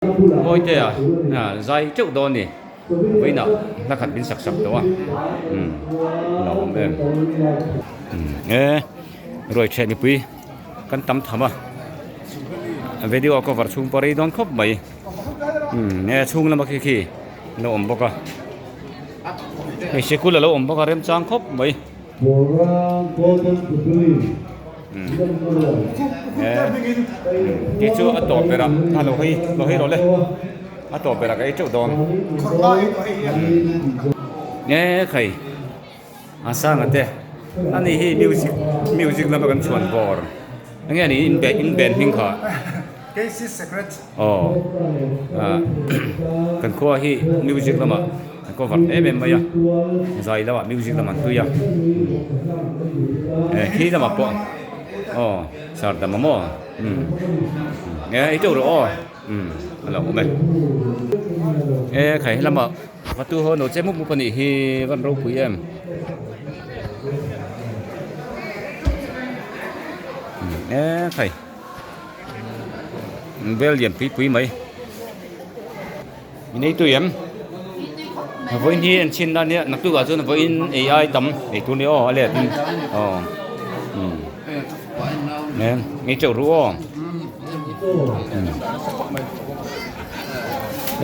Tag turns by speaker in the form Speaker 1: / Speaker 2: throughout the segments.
Speaker 1: Mawitea zai teuh dawn ni vawiinah hla khat min sak sak tawh a umm a awm em e ruai chheh mipui kan tam tham a video a cover chhung pawh rei dawn khawp mai umm e chhung lama khi khi a lo awm bawk a hei sikul a lo awm bawk a remchang khawp mai. Kei chu a tawp berah a lo hawi lo hawi rawh le a tawp berah ka ei teuh dawn nge khai a sanga te ani hi music music lama kan chhuan bawr enge ni in in band hming kha aw kan khua hi music lamah an cover em em mai a zai lamah music lamah an hlui a eh khi lamah pawh aw sar dam a maw umm e ei teuh rawh aw umm a lo awm e e khai helamah fatu ho no che mup mup a nih hi van ropui em e khai. Bel lian pui pui mai min ei tui em vawiin hi an chhin na nia naktuk ah chuan vawiin ei ai tam ei tur ni aw a let in aw umm ei teuh ru aw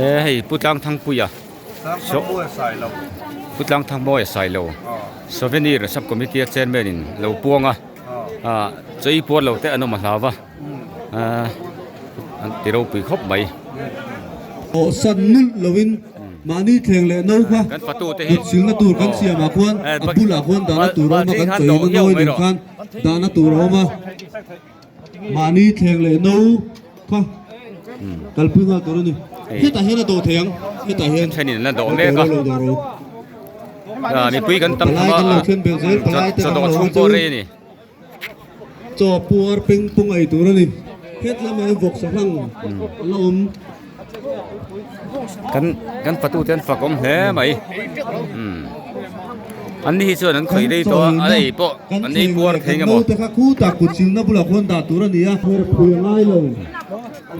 Speaker 1: e hei pu tlang thangpuia pu tlang thangmawia sailo souvenir sub committee a chairman in lo puang a. Ah chei puar lo te an awm a hlau va ah an ti ropui khawp mai.
Speaker 2: Aw san nulh lovin mahni thleng leh no kha
Speaker 1: Kan fatu te hi
Speaker 2: kut silna tur kan siam ah khuan a bulah khuan dahna tur a awm a kan chawina nawi nen khan dahna tur a awm a mahni thleng leh no kha kalpui nghal tur a ni. Hetah hian a dawh thei ang hetah hian
Speaker 1: Thenin an la dawh mek a.
Speaker 2: lo dawh ro.
Speaker 1: Mipui kan tam
Speaker 2: Palai kan lo thlen belh zel, palai te kan lo
Speaker 1: chawdawh chhung pawh rei a ni.
Speaker 2: Chaw puar peng pawng ei tur a ni. Het lamah hian vawksa hlang a la awm.
Speaker 1: Kan kan fatu te an fak awm hle mai. An ni hi chuan an khawih rei tawh a, an ei pawh an ei puar thei nge maw.
Speaker 2: Kan thleng leh kan naute kha khutah kut silna bulah khuan dah tur a ni a. Her phui a ngai lo.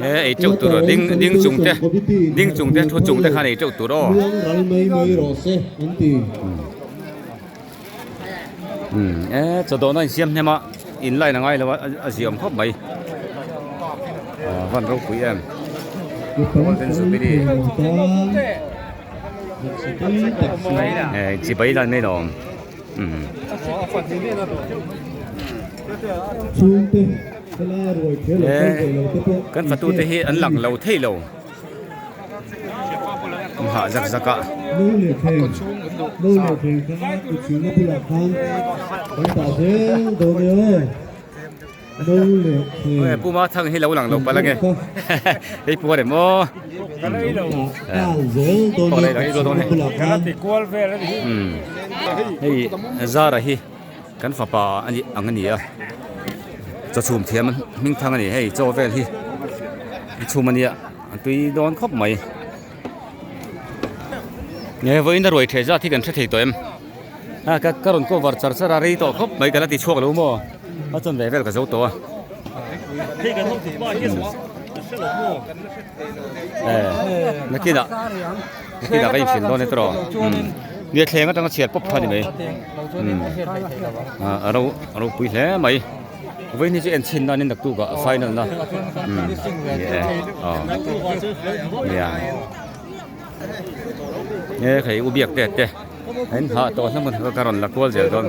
Speaker 1: He ei teuh tur ding ding chung te ding chung te thu chung te khan ei teuh tur aw.
Speaker 2: Luang ral mai mai rawh se an ti.
Speaker 1: Umm e chawdawhna insiam hnem a in line a ngai lo a a ziawm khawp mai ah van ropui em golden jubilee e chibai lan mai lawm umm.
Speaker 2: Chhungte.
Speaker 1: Kan fatute hi an lang lo thei lo an hah zak zak a. Pu Ma Thang hi lo lang lo palh ange hei pu rem aw hei Zara hi. Kan fapa a nih ang a ni a, chaw chhum thiam hming thang a ni hei chaw vel hi a chhum a nia a tui dawn khawp mai. Nge vawiin a ruai theh zat hi kan hre thei tawh em a ka ka rawn cover char char a rei tawh khawp mai ka la ti chhuak lo maw a chawn ve vel ka zo tawh a. Nakinah nakinah ka inhrilh dawn e tawh nia thleng atanga chhiar pawp kha a ni mai a ro a ropui hle mai vawiin hi chu en chhin nan in naktuk ah a final na ni e aw nia e hei u biak te te a in hah tawh hlawm a ka rawn la kual zel dawn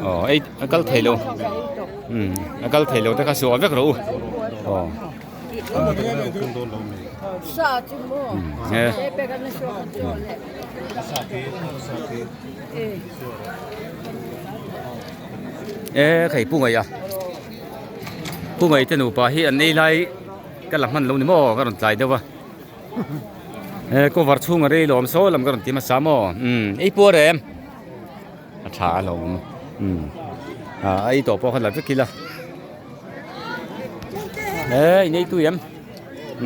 Speaker 1: aw ei a kal thei lo. Umm a kal thei lo te kha suah vek rawh u aw e hei pu ngaih a pu ngaih te nupa hi an ei lai ka la hman lo ni maw ka rawn tlai deuh a e cover chhung a rei lawm saw lam ka rawn ti hmasa maw umm ei puar em. A tha a lo awm umm ah a ei tawh pawh kha la vek ila he in ei tui em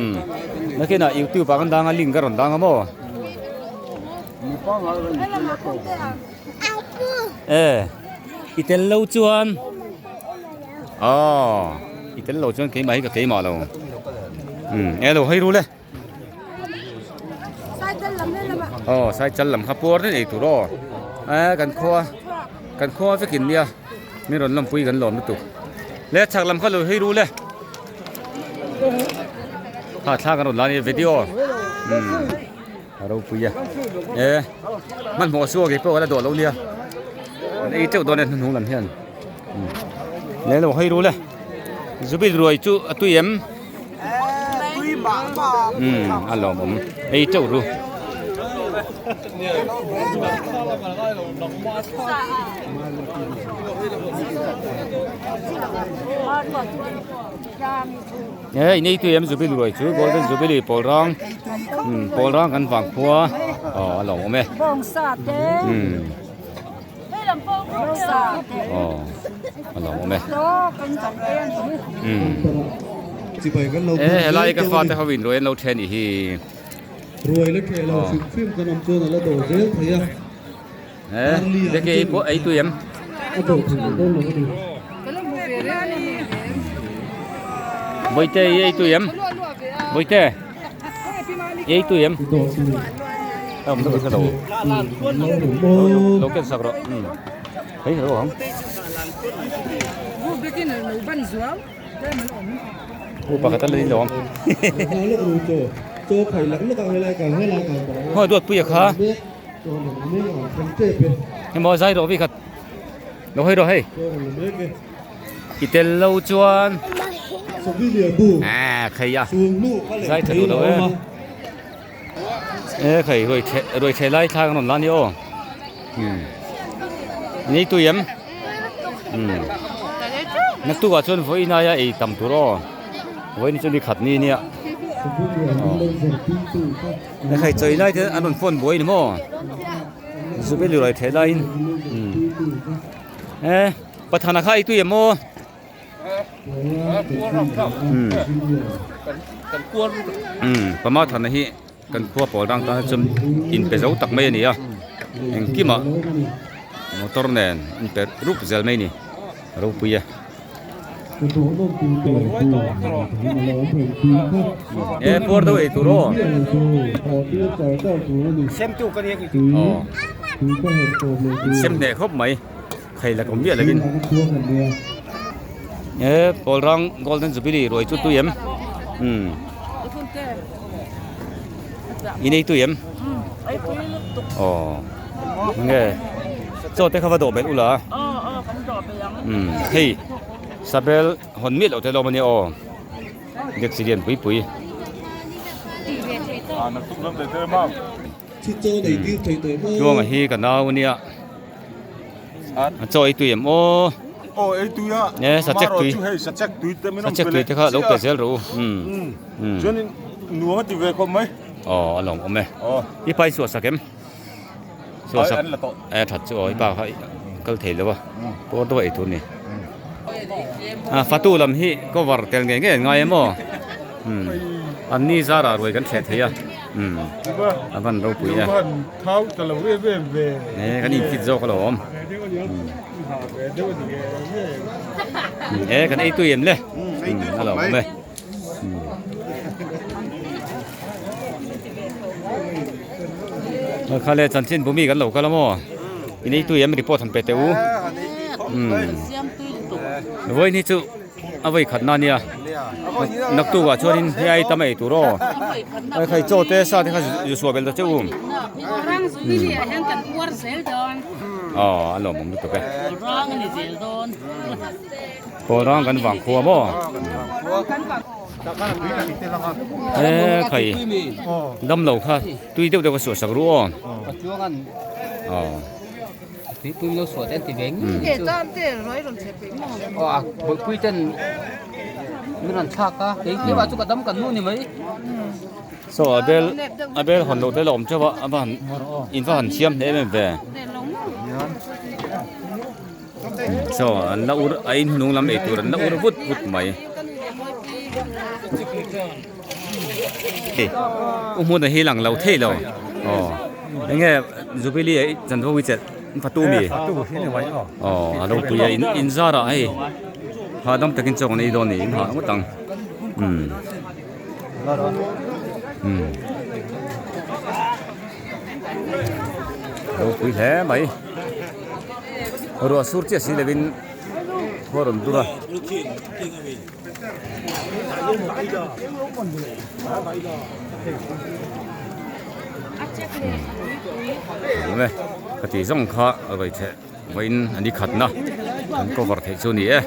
Speaker 1: umm nakinah youtube ah kan dang a link a rawn dang a maw e i tel lo chuan aw. I tel lo chuan keimah hi ka keimah lo. Umm e lo hawi ru le. Aw sai chal lam kha puar daih ei tur aw. E kan khua kan khua vekin nia min rawn lawmpui kan lawm lutuk. Le chhak lam kha lo hawi ru le. Kha thla kan rawn la a ni video. Umm a ropui a. E hmanhmawh suak hi pawh ka la dawh lo nia. Kan ei teuh dawn e hnuhnung lam hian. Le lo hawi ru le. Zubil ruai chu a tui em? Umm a lawmawm ei teuh ru. E in ei tui em Jubilee ruai chu Golden Jubilee pawl rang umm pawl rang kan vang khua aw a lawmawm e. Umm. Aw a lawmawm e. Umm e helai ka fate ho in ruai an lo then nih hi.
Speaker 2: Ruai la theh lo hrim hrim kan awm chuan a la dawh zel thei a.
Speaker 1: E Jackie ei pawh ei tui em?
Speaker 2: A dawh thei lo dawn lo a ni.
Speaker 1: Bawihte i ei tui em? Bawihte i ei tui em? Awm deuh hi ka lo lo ken sak rawh umm hei lo ang. Pu pakhat a la ni lo ang. Haw duat puia kha emaw zai rawh vi khat lo hawi rawh hei i tel lo chuan ah khai a zai tha duh lo e. E khai ruai theh ruai theh lai thla kan rawn la a ni aw umm nei tui em umm naktuk ah chuan vawiin aia ei tam tur aw vawiin chu ni khat ni nia aw e khai chawi lai te an rawn phone buai ni maw zubeli ruai theh laiin umm e pathana kha ei tui em aw. Pama thana hi kan khua pawl dang tan chuan inpe zo tak mai a ni a engkimah motor nen inpe rup zel mai a ni ropui e. E puar deuh ei tur aw. Aw insem hneh khawp mai. Thei la kawm miah lovin e pawl rang golden jubilee ruai chu tui em umm in ei tui em aw nge chaw te kha va dawh belh ula umm hei sabel hawn miah loh te lawm ania aw deksi lian pui pui. Tluanga hi ka nau ania. A chaw ei tui em aw.
Speaker 3: Aw ei tui a.
Speaker 1: E sachek tui.
Speaker 3: Chu hei sachek tui te min
Speaker 1: Sachek tui te kha lo pe zel rawh u. Um.
Speaker 3: Um. Chuan in nuam a ti ve khawp mai.
Speaker 1: Aw a lawm awm e.
Speaker 3: Aw.
Speaker 1: I pai suah sak em? Suah sak.
Speaker 3: An la tawh.
Speaker 1: E that chu aw i pa kha kal thei lo a. Pawr deuh a ei tur ni. A fatu lam hi cover tel ngei ngei an ngai em aw. Um. An ni zarah ruai kan thleh thei a. Um. A van ropui e.
Speaker 3: Thau ta lo em em ve.
Speaker 1: E kan in fit zawk alawm. E kan ei tui em le. A lo awm e. Kha le chanchin bumi kan lo kal a maw. In ei tui em report han pe teh u. Vawiin hi chu. A vawi khat na nia naktuk ah chuanin hei ai tam ei tur aw hei khai chaw te sa te kha zu suah belh ta che u aw a lawmawm lutuk e pawl rang kan vang khua maw e khai damlo kha tui deuh deuh a suah sak ru aw aw.
Speaker 4: Tuipui lo suah te an ti ve ngei chu. Aw a bawihpui ten min rawn thlak a kei keimah chu ka dam kan nu ni mai.
Speaker 1: Saw a bel a bel hawn loh te la awm teuh a a va han in va han thiam hle em em ve. Saw an la ur a in hnung lam ei tur an la ur vut vut mai. U hmun a hi lang lo thei lo aw enge jubilee ah chanvo hi chelh fatu mi aw a ropui a in zar ah hei. Hahdam takin chaw kan ei dawn a ni in hah ngawt ang umm umm ropui hle mai ruah sur chiah si lovin khua rawn dur a. Awm e ka tih zawng kha a rawi theh vawiin a ni khatna kan cover theih chu a ni e.